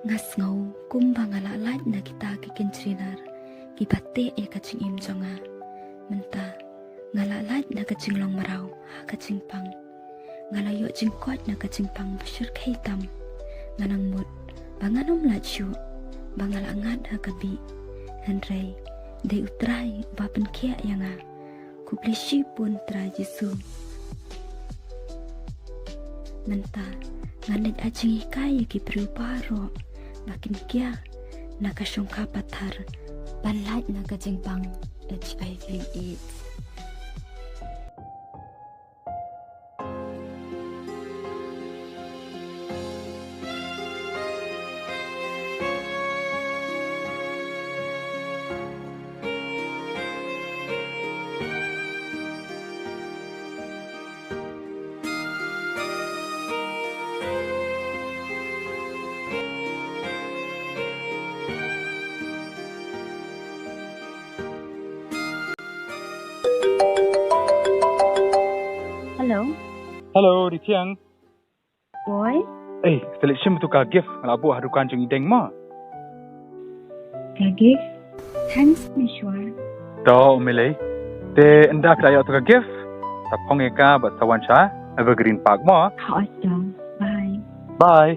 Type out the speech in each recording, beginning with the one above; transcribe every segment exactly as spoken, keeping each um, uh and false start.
Nga sngew kumba nga la lait na kita ki kynjri nar kiba teh ïa ka jingim jong nga. Mynta nga la lait na ka jinglong mraw ha ka jingpang. Nga la ïoh jingkoit na ka jingpang ba shyrkhei tam. Nga nang mut ba ngan ym lait shuh ba nga la ngat ha ka bih. Hynrei dei U Trai uba pynkhiah ïa nga. Khublei shibun Trai Jisu. Mynta ngan leit ai jinghikai ïa ki briew baroh ba kin kiar na ka shongkha pathar ban lait na ka jingpang HIV AIDS. Hello. Hello, Rithiang. Boy. Eh, sa leit shim tu ka gift nga la buh ha dukan jong i Deng mo. Ka gift? Thanks, Mishwa. To, Milei. Te ynda phi la ïoh tu ka gift, sa phong ïa ka bad sa wan sha Evergreen Park mo. Ha, to. Bye. Bye.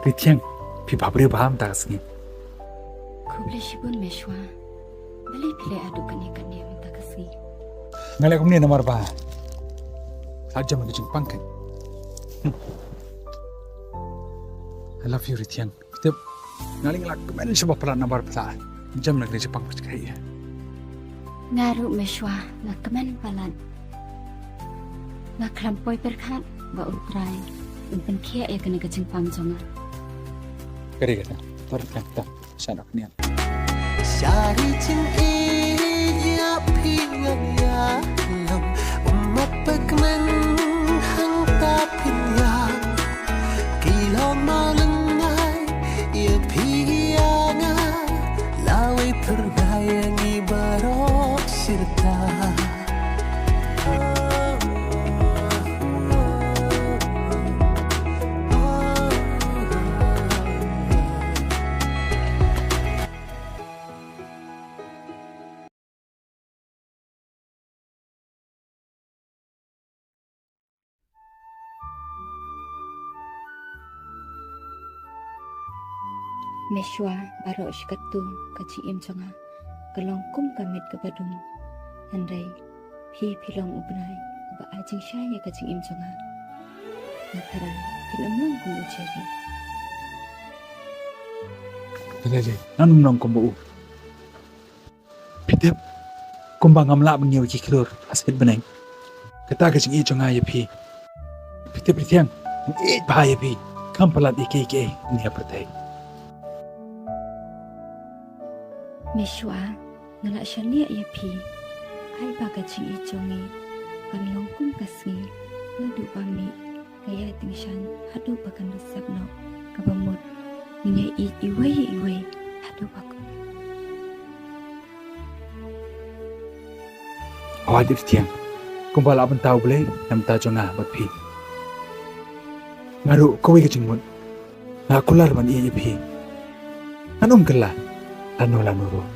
Rithiang, phi bhabriew bha mynta ka sngi. Khublei shibun Meshwa. Balei phi leh haduh kane kane mynta ka sngi? Nga leh kumne namar ba la jam ka jingpang kan. I love you Rithiang. Phi tip, nga leh nga la kmen shibun palat namar ba la jam na ka jingpang phi. Nga ruh Meshwa nga kmen palat. Nga khlem poi pyrkhat ba U Trai un pynkhiah ïa kane ka jingpang jong nga. Ka dei kata. Pyrkhat kata. Sha nok niam. Sha ri jingïeit ïa phi ngan ïalam. Um mat ba kmen hangta phin ïam. Ki long mawlynnai ïa phi ïa nga. Lawei phyrnai ïa ngi baroh shirta. Meshwa baroh shi katto ka jingim jong nga ka long kum ka miet kaba dum. Hynrei phi phi long u bnai uba ai jingshai ïa ka jingim jong nga. Nga tharai phin ym long kum u Jerry. Lele, ngan ym long kumba u. Phi tip kumba ngam lah ban ñiew ki khlur ha sait bneng. Kata ka jingïeit jong nga ïa phi. Phi tip Rithiang, nga ïeit bha ïa phi. Kham palat ïa kiei kiei ha ïa pyrthei. Meshwa, nga la shaniah ïa phi. Ai ba ka jingïeit jong ngi kan long kum ka sngi naduh ba mih. Ka ïai tyngshaiñ haduh ba kan da sep noh. Kaba mut ngin ïai ïeit iwei ïa iwei haduh ba kut. Aw, ai dei Rithiang, kumba la bynta U Blei na bynta jong nga bad phi. Nga ruh kawei ka jingmut nga kular ban ïeit ïa phi. Ngan ym kylla lano lano ruh.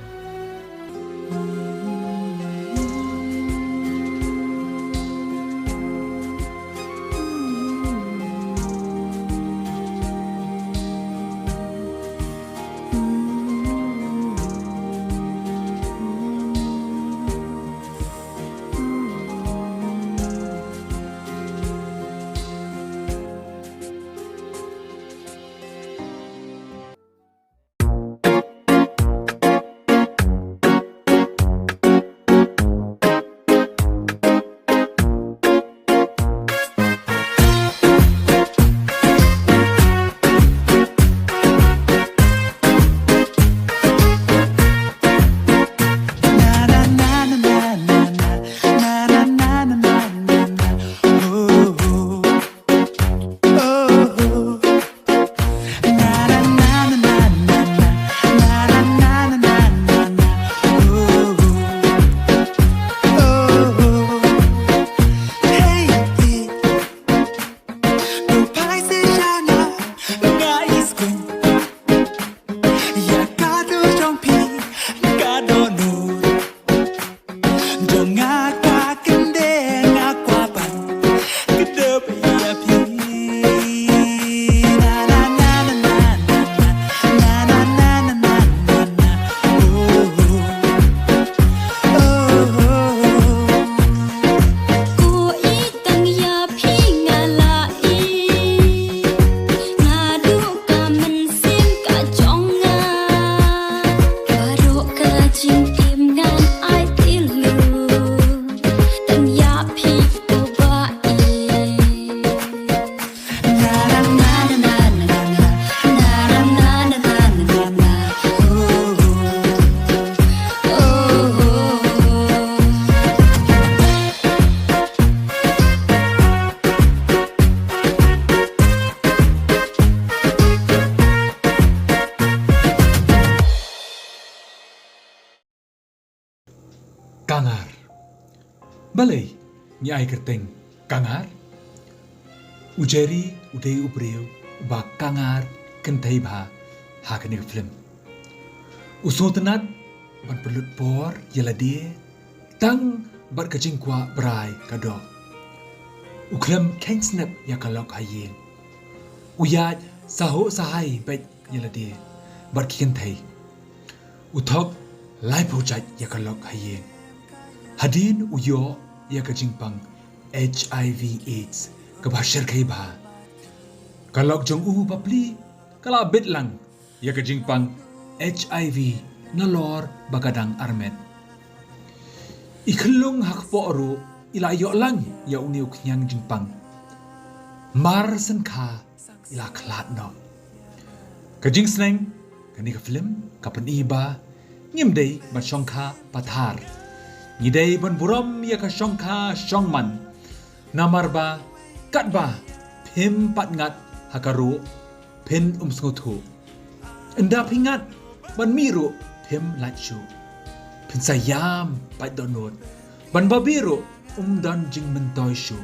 Ka Ngar. Balei ngi ai kyrteng Ka Ngar? U Jerry u dei u briew uba ka ngar kynthei bha ha kane ka film. U sngewtynnat ban pynlut por ïa lade tang bad ka jingkwah brai ka doh. U khlem kheiñ snep ïa ka lok ha ïing. U ïaid sahuh sahai beit ïa lade bad ki kynthei. U thok laiphew jait ïa ka lok ha ïing. Hadien u ïoh ïa ka jingpang H I V AIDS kaba shyrkhei bha, ka lok jong u bapli ka la bit lang ïa ka jingpang H I V nalor ba ka dang armet. I khyllung ha kpoh ruh i la ïoh lang ïa une u khñiang jingpang. Mar sngewkha i la khlad noh. Ka jingsneng kane ka film ka pyni ba ngim dei ban shongkha pathar. Ngi dei ban burom ïa ka shongkha shongman. Namar ba katba phim pat ngat ha ka ruh phin ym sngewthuh. Ynda phi ngat ban mih ruh phim lait shuh. Phin sa ïam pat dohnud ban babe ruh ym don jingmyntoi shuh.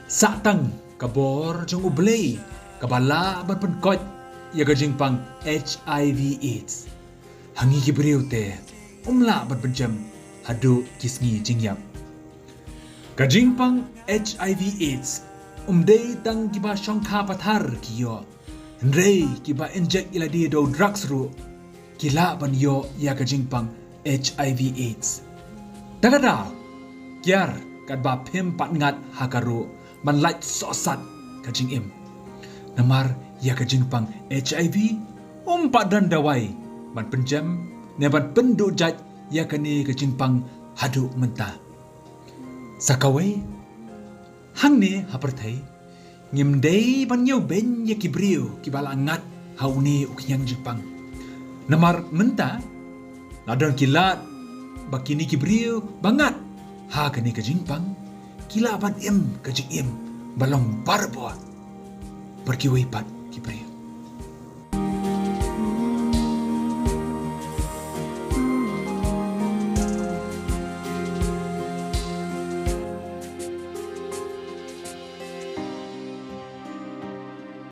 Sah tang ka bor jong U Blei kaba lah ban pynkoit ïa ka jingpang H I V AIDS. Ha ngi ki briew te ym lah ban pynjem haduh ki sngi jingïap. Ka jingpang H I V AIDS ym dei tang kiba shongkha pathar ki ïoh, hynrei kiba injek ïa lade da u drugs ruh ki lah ban ïoh ïa ka jingpang H I V AIDS. Ta ka daw kiar katba phim pat ngat ha ka ruh ban lait sohsat ka jingim. Namar ïa ka jingpang H I V ym pat don dawai ban pynjem ne ban pynduh jait ïa kane ka jingpang haduh mynta. Sa kawei, hangne ha pyrthei ngim dei ban ñiewbeiñ ïa ki briew kiba la ngat ha une u khñiang jingpang. Namar mynta la don ki lad ba kine ki briew ba ngat ha kane ka jingpang ki lah ban im ka jingim ba long barabor bad kiwei pat ki briew.